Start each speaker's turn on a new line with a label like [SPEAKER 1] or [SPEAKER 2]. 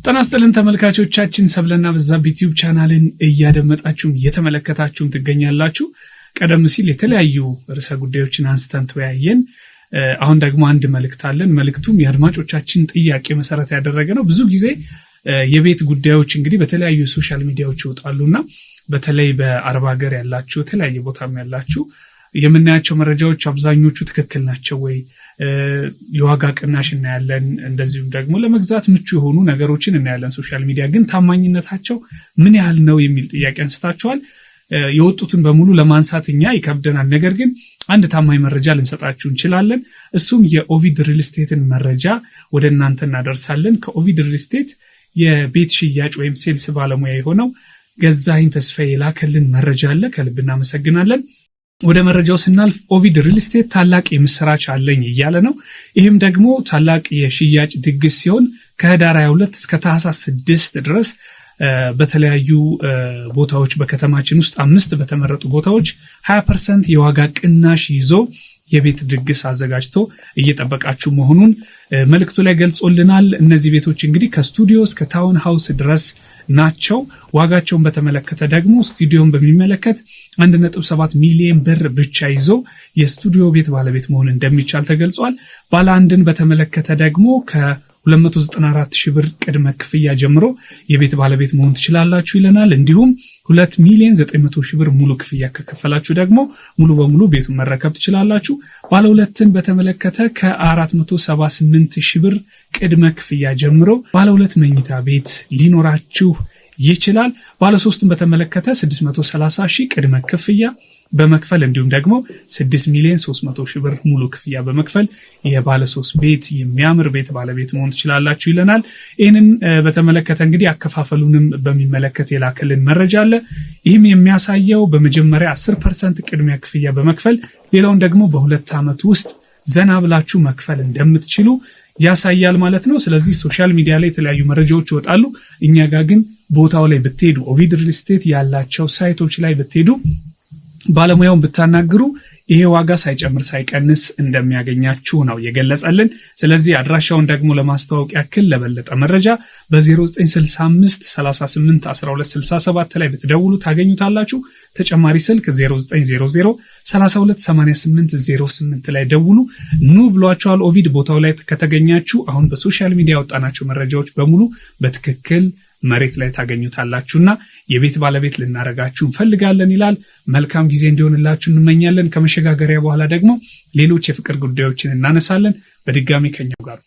[SPEAKER 1] ጤና ይስጥልን ተመልካቾቻችን፣ ሰብለና በዛብህ ዩቲዩብ ቻናልን እያደመጣችሁም እየተመለከታችሁም ትገኛላችሁ። ቀደም ሲል የተለያዩ ርዕሰ ጉዳዮችን አንስተን ተወያየን። አሁን ደግሞ አንድ መልእክት አለን። መልእክቱም የአድማጮቻችን ጥያቄ መሰረት ያደረገ ነው። ብዙ ጊዜ የቤት ጉዳዮች እንግዲህ በተለያዩ social media ዎች ይወጣሉና በተለይ በአረብ ሀገር ያላችሁ፣ የተለያየ ቦታም ያላችሁ የምናያቸው መረጃዎች አብዛኞቹ ትክክል ናቸው ወይ? የዋጋ ቅናሽ እናያለን። እንደዚሁም ደግሞ ለመግዛት ምቹ የሆኑ ነገሮችን እናያለን። Social media ግን ታማኝነታቸው ምን ያህል ነው የሚል ጥያቄ አንስታችኋል። የወጡትን በሙሉ ለማንሳት እኛ ይከብደናል። ነገር ግን አንድ ታማኝ መረጃ ልንሰጣችሁ እንችላለን። እሱም የኦቪድ ሪል ስቴትን መረጃ ወደ እናንተ እናደርሳለን። ከኦቪድ ሪል ስቴት የቤት ሽያጭ ወይም sales ባለሙያ የሆነው ገዛኸኝ ተስፋዬ የላከልን መረጃ አለ። ከልብ እናመሰግናለን። ወደ መረጃው ስናልፍ ኦቪድ ሪል ስቴት ታላቅ የምስራች አለኝ እያለ ነው። ይህም ደግሞ ታላቅ የሽያጭ ድግስ ሲሆን ከህዳር 22 እስከ ታህሳስ 6 ድረስ በተለያዩ ቦታዎች በከተማችን ውስጥ አምስት በተመረጡ ቦታዎች 20% የዋጋ ቅናሽ ይዞ የቤት ድግስ አዘጋጅቶ እየጠበቃችሁ መሆኑን መልእክቱ ላይ ገልጾልናል። እነዚህ ቤቶች እንግዲህ ከስቱዲዮ እስከ town house ድረስ ናቸው። ዋጋቸውን በተመለከተ ደግሞ ስቱዲዮን በሚመለከት 1.7 ሚሊዮን ብር ብቻ ይዞ የስቱዲዮ ቤት ባለቤት መሆን እንደሚቻል ተገልጿል። ባለ አንድን በተመለከተ ደግሞ ከ294 ሺህ ብር ቅድመ ክፍያ ጀምሮ የቤት ባለቤት መሆን ትችላላችሁ ይለናል። እንዲሁም 2 ሚሊዮን 900 ሺህ ብር ሙሉ ክፍያ ከከፈላችሁ ደግሞ ሙሉ በሙሉ ቤቱን መረከብ ትችላላችሁ። ባለ ሁለትን በተመለከተ ከ478 ሺህ ብር ቅድመ ክፍያ ጀምሮ ባለ ሁለት መኝታ ቤት ሊኖራችሁ ይችላል። ባለ ሶስቱን በተመለከተ 630 ሺህ ቅድመ ክፍያ በመክፈል እንዲሁም ደግሞ 6 ሚሊዮን 300 ሺህ ብር ሙሉ ክፍያ በመክፈል የባለ ሶስት ቤት የሚያምር ቤት ባለቤት መሆን ትችላላችሁ ይለናል። ይህንን በተመለከተ እንግዲህ አከፋፈሉንም በሚመለከት የላከልን መረጃ አለ። ይህም የሚያሳየው በመጀመሪያ 10% ቅድሚያ ክፍያ በመክፈል ሌላውን ደግሞ በ2 ዓመት ውስጥ ዘና ብላችሁ መክፈል እንደምትችሉ ያሳያል ማለት ነው። ስለዚህ social media ላይ የተለያዩ መረጃዎች ይወጣሉ። እኛ ጋር ግን ቦታው ላይ ብትሄዱ፣ ኦቪድ ሪል ስቴት ያላቸው site ኦች ላይ ብትሄዱ፣ ባለሙያውን ብታናግሩ ይሄ ዋጋ ሳይጨምር ሳይቀንስ እንደሚያገኛችሁ ነው የገለጸልን። ስለዚህ አድራሻውን ደግሞ ለማስተዋወቅ ያክል ለበለጠ መረጃ በ0965 38 12 67 ላይ ብትደውሉ ታገኙታላችሁ። ተጨማሪ ስልክ 0900 32 88 08 ላይ ደውሉ። ኑ ብሏችኋል ኦቪድ። ቦታው ላይ ከተገኛችሁ አሁን በ social media ያወጣናቸው መረጃዎች በሙሉ በትክክል መሬት ላይ ታገኙታላችሁና የቤት ባለቤት ልናረጋችሁ እንፈልጋለን ይላል። መልካም ጊዜ እንዲሆንላችሁ እንመኛለን። ከመሸጋገሪያ በኋላ ደግሞ ሌሎች የፍቅር ጉዳዮችን እናነሳለን። በድጋሚ ከኛው ጋር